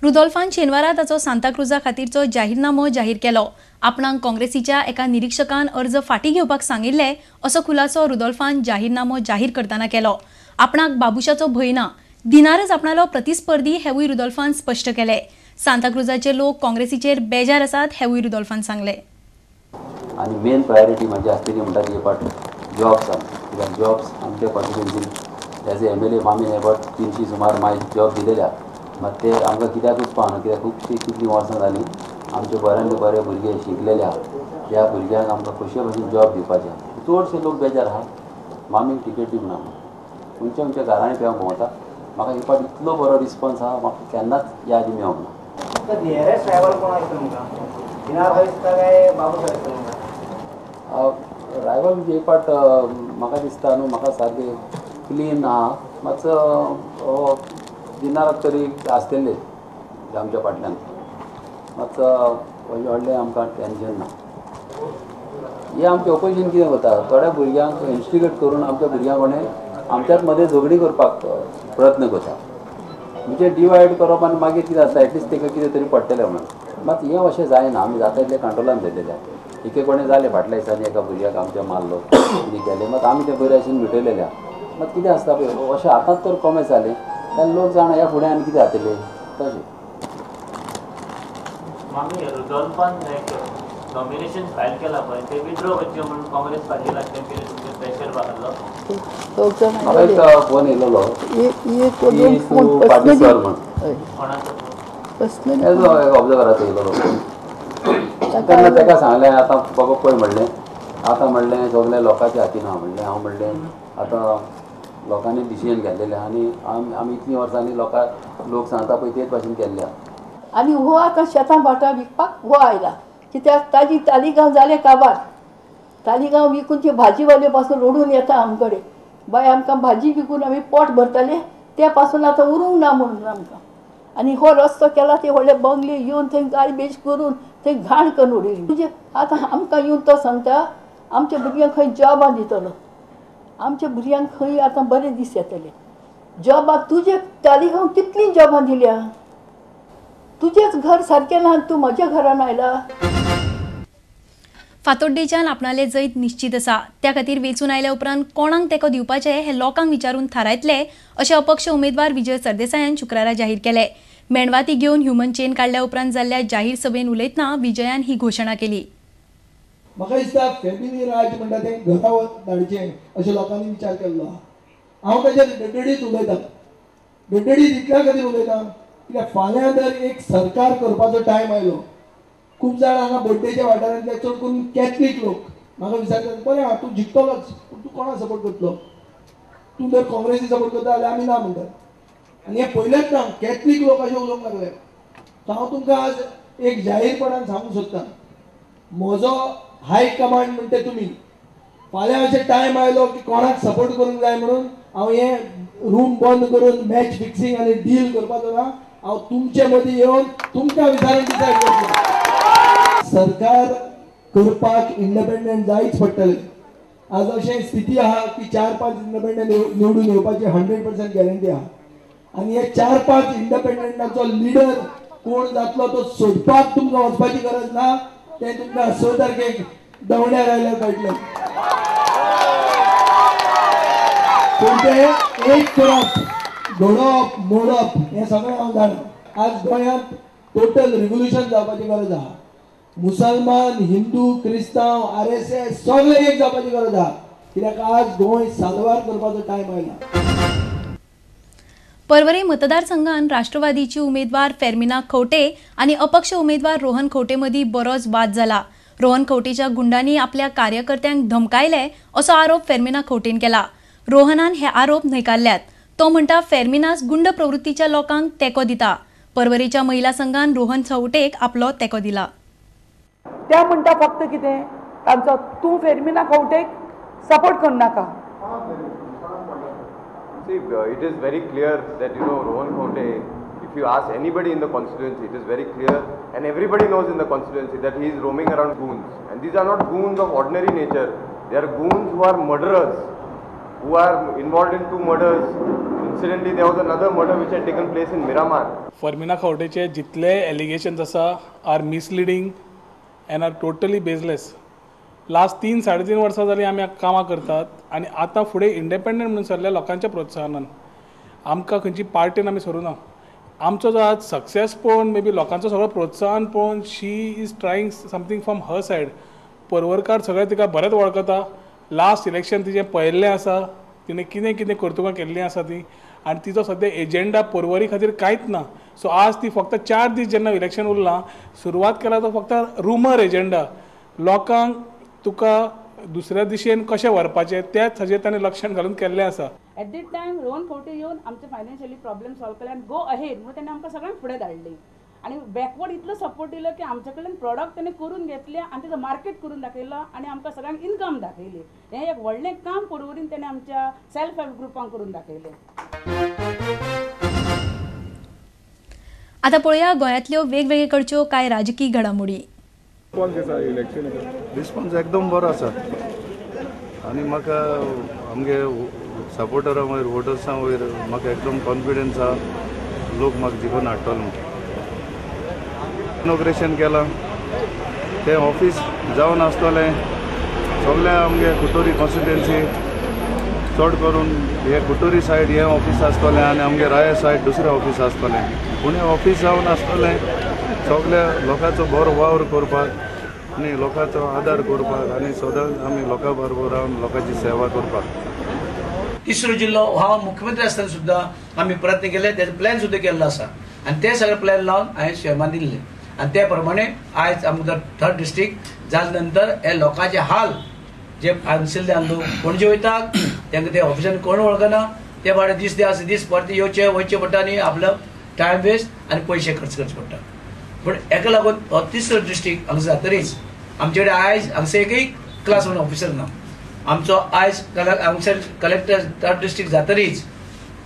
रुदोल्फान शेनवारा ताचो सांताक्रुजा खातीरचो जाहीरनामो जाहीर केलो. आपणाक काँग्रेसीच्या एका निरीक्षकान अर्ज फाटीं घेवपाक सांगिल्ले असो खुलासो रुदोल्फान जाहीरनामो जाहीर करतना केलो. आपणाक बाबुशाचो भंय ना, दिनारच आपणालो प्रतिस्पर्धी हेवूय रुदोल्फान स्पश्ट केले. सांताक्रुजाचे लोक काँग्रेसीचेर बेजार आसात हेवूय रुदोल्फान सांगले. आनी मेन प्रायोरिटी म्हणजे आसतली म्हणटा ती पाट जॉब्स, कित्याक जॉब्स आमच्या कॉन्स्टिट्युएन्सीन एज ए MLA मामीन हे फावट 300 सुमार माय जॉब दिलेल्या, मात ते आमकां कित्याकूच पावना. कित्याक खुबशीं कितलीं वर्सां जालीं आमचे बऱ्यान बरे भुरगे शिकलेले आहा, त्या भुरग्यांक आमकां कशे भशेन जॉब दिवपाचे आहा. चडशे लोक बेजार आहा, मामीक टिकेट दिवंक ना. खंयच्या खंयच्या घरांनी पळय हांव भोंवता, म्हाका हे फावट इतलो बरो रिस्पॉन्स आहा, म्हाका केन्नाच यादी मेळोंक ना. रायवल म्हणजे एक फावट म्हाका दिसता न्हू, म्हाका सारकें क्लीन आहा, मातसो दिनाराक तरी आसतले आमच्या फाटल्यान, मातसो व्हडलें आमकां टेंशन ना. हें आमचें ओपोजिशन कितें करता, थोड्या भुरग्यांक इन्स्टिगेट करून आमच्या भुरग्यां कोणें आमच्याच मदें झगडीं करपाक प्रयत्न करता. म्हणजे डिवायड करप आनी मागीर कितें जाता, एटलिस्ट ताका कितें तरी पडटलें म्हणून. मात हें अशें जायना, आमी जाता इतलें कंट्रोलान धरलेलें आहा. एक कोणें जालें फाटल्या दिसांनी एका भुरग्याक आमच्या मारलो कितें केलें, मात आमी तें बरें भशेन मिटयलेलें आहा. मात कितें आसता पळय, अशें आतांच तर कॉमेस जालें जाल्यार लोक जाणा ह्या फुडें आनी कितें जातलें तशें. मामी रुदोल्फान नॉमिनेशन फायल केला पळय, ते विड्रॉ करचें म्हणून काँग्रेस पार्टी लागचें कितें तुमचेर प्रेशर आसलो? म्हाका एक फोन येयलेलो की पार्टी सर म्हण, ऑब्जर्वराचो येयलेलो. तेन्ना ताका सांगलें आतां बाबा पळय म्हणलें, आतां म्हणलें सगळें लोकांच्या हातीन आहा म्हणलें. हांव म्हणलें आतां लोकांनी डिसिजन घेतलेलें आनी आमी इतलीं वर्सांनी लोक सांगता पळय तेच भाशेन केल्लें आहा. आनी हो आतां शेतां भाटां विकपाक हो आयला, कित्याक ताजी तालिगांव जालें काबार. तालिगांव विकून ती भाजीवाले पासून रडून येता आमकडे, बाय आमकां भाजी विकून आमी पोट भरताले ते पासून आतां उरूंक ना म्हणून आमकां. आनी हो रस्तो केला ते व्हडले बंगले येवन थंय गार्बेज करून थंय घाण करून उडयली. म्हणजे आतां आमकां येवन तो सांगता आमच्या भुरग्यांक खंय जॉबां दितलो, आमच्या भुरग्यांक खंय आतां बरे दीस येतले. जॉबां तुजे तालिगांव कितलीं जॉबां दिल्या, तुजेच घर सारकें ना, तूं म्हज्या घरान आयला. फातोड्डेच्यान आपणाले जैत निश्चित आसा, त्या खातीर वेंचून आयल्या उपरांत कोणाक तेंको दिवपाचें हें लोकांक विचारून थारायतले अशें अपक्ष उमेदवार विजय सरदेसायान शुक्रारा जाहीर केलें. मेणवाती घेवन ह्युमन चेन काडल्या उपरांत जाल्ल्या जाहीर सभेन उलयतना विजयान ही घोशणा केली. म्हाका दिसता फॅमिली राज म्हणटा तें घरा धाडचें अशें लोकांनी विचार केल्लो आहा. हांव ताचेर डड्डडीत उलयतां, डड्डडीत इतल्या खातीर उलयतां कित्याक फाल्यां जर एक सरकार करपाचो टायम आयलो, खूब जाण हांगा बोड्डेच्या वाठारांतले चड करून कॅथलीक लोक म्हाका विचारतात, बरें आहा तूं जिखतलोच, पूण तूं कोणाक सपोर्ट करतलो, तूं जर काँग्रेसी सपोर्ट करता जाल्यार आमी ना म्हणटात. आनी हें पयलेंच ना, कॅथलीक लोक अशें उलोवंक लागले. सो हांव तुमकां आज एक जाहीरपणान सांगूंक सोदतां, म्हजो हाय कमांड म्हणटा तुमी फाल्यां अशें टायम आयलो की कोणाक सपोर्ट करूंक जाय म्हणून हांव हें रूम बंद करून मॅच फिक्सिंग आनी डील करपाचो ना. हांव तुमचे मदीं येवन तुमकां विचारून डिसायड करतलो. सरकार करपाक इंडिपेंडंट जायच पडटलें. आज अशें स्थिती आहा की 4-5 इंडिपेंडंट निवडून येवपाची 100% गॅरंटी आहा. आनी हे 4-5 इंडिपेंडंटाचो लिडर कोण जातलो तो सोदपाक तुमकां वचपाची गरज ना, ते तुमकां 6 तारखेक दवण्यार आयल्यार कळटलें. पूण ते एक करप, घडोवप, मोडप हें सगळें हांव जाणा. आज गोंयांत टोटल रिव्होल्युशन जावपाची गरज आहा. मुसलमान, हिंदू, क्रिस्तांव, RSS सगळे एक जावपाची गरज आहा, कित्याक आज गोंय साल्वार करपाचो टायम आयला. पर्वरी मतदारसंघान राष्ट्रवादीची उमेदवार फेर्मिना खवटे आनी अपक्ष उमेदवार रोहन खवटे मदीं बरोच वाद जाला. रोहन खवटेच्या गुंडांनी आपल्या कार्यकर्त्यांक धमकायले असो आरोप फेर्मिना खवटेन केला. रोहनान हे आरोप न्हयकारल्यात. तो म्हणटा फेर्मिनास गुंड प्रवृत्तीच्या लोकांक तेंको दिता. पर्वरीच्या महिला संघान रोहन खवटेक आपलो तेंको दिला. त्या म्हणटा फक्त कितें तांचो तूं फेर्मिना खवटेक सपोर्ट करनाका. See, it is very clear that, you know, Rohan Khaunte, if you ask anybody in the constituency, it is very clear, and everybody knows in the constituency that he is roaming around goons. And these are not goons of ordinary nature. They are goons who are murderers, who are involved in 2 murders Incidentally, there was another murder which had taken place in Miramar. Fermina खवटेचे जितले allegations आसा are misleading and are totally baseless. Last 3-3.5 वर्सां जालीं आमी कामां करतात आनी आतां फुडें इंडिपेंडंट म्हणून सरल्या लोकांच्या प्रोत्साहनान. आमकां खंयची पार्टीन आमी सरूना. आमचो जो आज सक्सेस पळोवन मे बी लोकांचो सगळो प्रोत्साहन पळोवन she is trying something from her side. पर्वरकार सगळे तिका बरेंच वळखता. लास्ट इलेक्शन तिचें पळयल्लें आसा, तिणें कितें कितें कर्तुकां केल्लीं आसा ती, आनी तिचो सद्या एजेंडा पर्वरी खातीर कांयच ना. सो आज ती फक्त 4 दीस जेन्ना इलेक्शन उरलां सुरवात केला तो फक्त रुमर एजेंडा. लोकांक तुका दुसऱ्या दिशेन कशें व्हरपाचें त्याच हाजेर ताणें लक्षण घालून केल्लें आसा. At that time Rohan Khaunte येवन आमचे फायनान्शियली प्रॉब्लेम सॉल्व केले आनी गो अहेड म्हणून ताणें आमकां सगळ्यांक फुडें धाडली आनी बॅकवर्ड इतलो सपोर्ट दिलो की आमचे कडल्यान प्रोडक्ट ताणें करून घेतले आनी तेजो मार्केट करून दाखयलो आनी आमकां सगळ्यांक इनकम दाखयली. हें एक व्हडलें काम पर्वरीन ताणें आमच्या सेल्फ हेल्प ग्रुपांक करून दाखयलें. आतां पळोवया गोंयांतल्यो वेगवेगळे कडच्यो कांय राजकीय घडामोडी. रिस्पॉन्स एकदम बरो आसा आनी म्हाका आमगे सपोर्टरां वयर वोटर्सां वयर म्हाका एकदम कॉन्फिडन्स आसा लोक म्हाका जिखून हाडटलो म्हूण. इनॉग्रेशन केलां तें ऑफीस जावन आसतलें सगळ्या आमगे कुटोरी कॉन्स्टिट्युएन्सी चड करून हे कुटोरी सायड हें ऑफीस आसतलें आनी आमगे राया सायड दुसरें ऑफीस आसतलें. पूण हें ऑफीस जावन आसतलें सगळ्या लोकांचो बरो वावर करपाक आनी लोकांचो आदार करपाक आनी सदांच आमी लोकां बरोबर रावन लोकांची सेवा करपाक. तिसरो जिल्लो हांव मुख्यमंत्री आसतना सुद्दां आमी प्रयत्न केले, तेजो प्लॅन सुद्दां केल्लो आसा आनी ते सगळे प्लॅन लावन हांवें सीएमान दिल्ले आनी ते प्रमाणे आयज आमकां थर्ड डिस्ट्रिक्ट जाले नंतर हे लोकांचे हाल जे हांगसरल्यान लोक पणजे वयता तांकां ते ऑफिसान कोण वळखना, ते भाडे दीस दे दीस परते येवचे वयचे पडटा आनी आपलो टायम वेस्ट आनी पयशे खर्च करचे पडटा. पूण हेका लागून हो तिसरो डिस्ट्रिक्ट हांगा जातरीच आमचे कडेन आयज हांगसर एकय क्लास 1 ऑफिसर ना. आमचो आयज हांगसर कलेक्टर थर्ड डिस्ट्रिक्ट जातरीच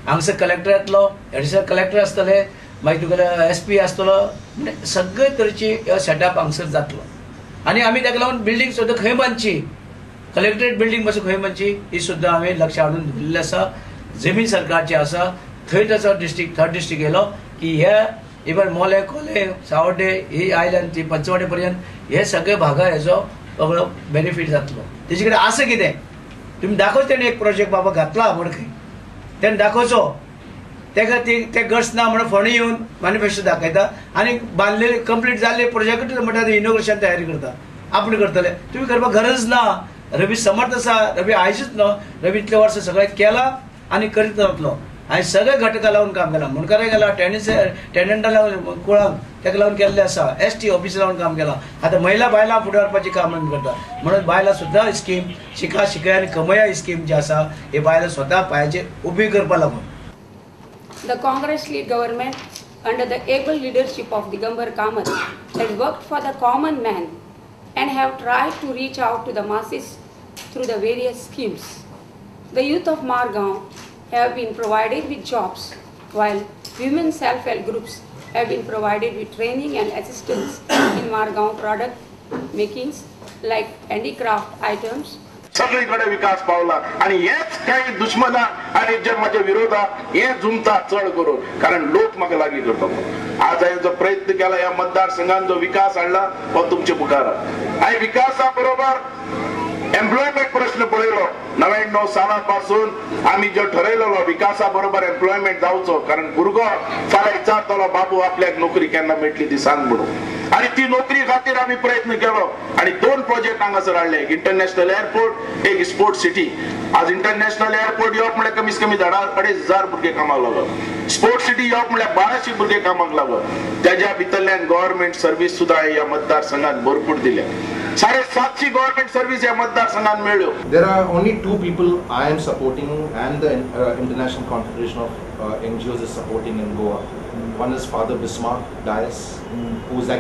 हांगसर कलेक्टर येतलो, एडिशनल कलेक्टर आसतले, मागीर तुगेलो एस पी आसतलो, म्हणजे सगळे तरेची सेटअप हांगसर जातलो. आनी आमी ताका लागून बिल्डींग सुद्दां खंय बांदची, कलेक्टरेट बिल्डींग पासून खंय बांदची ही सुद्दां हांवें लक्ष हाडून दिल्लें आसा. जमीन सरकारची आसा थंय ताचो डिस्ट्रिक्ट थर्ड डिस्ट्रिक्ट येयलो की हे इवन मोले कोले सावड्डे ही आयल्यान ती पंचवाडे पर्यंत हे सगळे भागा हेजो सगळो बेनिफीट जातलो. तेजे कडेन आसा कितें तुमी दाखोवचो, तेणें एक प्रोजेक्ट बाबा घातला म्हण खंय तेणें दाखोवचो, तेका ते गट्स ना म्हणून फोंडे येवन मॅनिफेस्टो दाखयता आनी बांदलेले कंप्लीट जाल्ले प्रोजेक्ट म्हणटा इनॉग्रेशन तयारी करता. आपूण करतले, तुमी करपाक गरज ना. रवी समर्थ आसा, रवी आयजूच न्हू, रवी इतले वर्सां सगळें केलां आनी करीत रावतलो. हांवें सगळे घटकां लावन काम केलां, मुंडकाराक केलां, टेनंटा लावन कुळांक ताका लावन केल्लें आसा, एस टी ऑफिस लावन काम केलां. आतां महिला बायलां फुडें व्हरपाचें काम आमी करता म्हणून बायलां सुद्दां स्कीम शिका शिकया आनी कमया स्कीम जी आसा ही बायलां स्वता पांयाचेर उबी करपा लागून. The Congress-led government under the able leadership of Digambar Kamath has worked for the common man and have tried to reach out to the masses through the various schemes. The youth of Margao have been provided with jobs, while women self-help groups have been provided with training and assistance in Margao product makings like handicraft items. सगळीकडे विकास पावला आणि हेच काही दुश्मना आणि जे माझ्या विरोधात हे झुमता चड करून, कारण लोक म्हाका लागीं करता. आज हांवें जो प्रयत्न केला ह्या मतदारसंघान जो विकास हाडला हो तुमचे मुखार. हांवें विकासा बरोबर एम्प्लॉयमेंट प्रश्न पळयलो. 99 साला पासून आमी जो ठरयलेलो विकासा बरोबर एम्प्लॉयमेंट जावचो, कारण भुरगो फाल्यां विचारतलो बाबू आपल्याक नोकरी केन्ना मेळटली ती सांग म्हणून, आणि ती नोकरी खातीर आमी प्रयत्न केलो आणि 2 प्रोजेक्ट हांगासर हाडले, एक इंटरनॅशनल एअरपोर्ट, एक स्पोर्ट सिटी. आज इंटरनॅशनल एअरपोर्ट येवप म्हळ्यार कमीत कमी 2,500 भुरगे कामाक लागत, स्पोर्ट सिटी येवप म्हळ्यार 1200 भुरगे कामाक लागत. त्याच्या भितरल्यान गव्हर्नमेंट सर्वीस सुद्दां ह्या मतदारसंघात भरपूर दिल्या. 750 गव्हर्नमेंट सर्वीस ह्या मतदारसंघात मेळ्ळ्यो. There are only 2 people I am supporting and the International Confederation of NGOs is supporting in Goa. One is Father Bismarck Dias, who is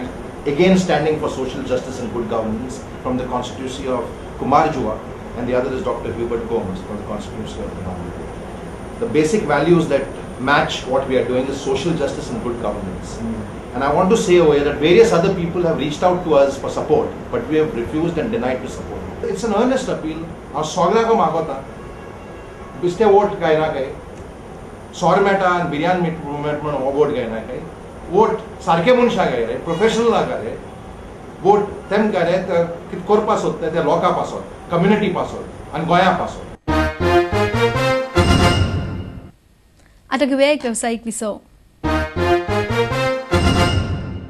again standing for social justice and good governance from the constituency of Kumarjua, and the other is Dr. Hubert Gomes from the constituency of Benaulim. The basic values that match what we are doing is social justice and good governance. And I want to say over here that various other people have reached out to us for support, but we have refused and denied to support. It's an earnest appeal. हांव सगळ्यांक मागोता बेश्टे vote काय ना काय सोर मेळटा आनी बिर्याण मेळटा म्हणून हो वोट घेयना काय वोट सारके मनशां घाय रे, प्रोफेशनल घाय रे वोट तेमकां रे कितें करपा सोदता ते लोकां पासत, कम्युनिटी पासत आनी गोंया पासत. आतां घेवया एक वेवसायीक विसव.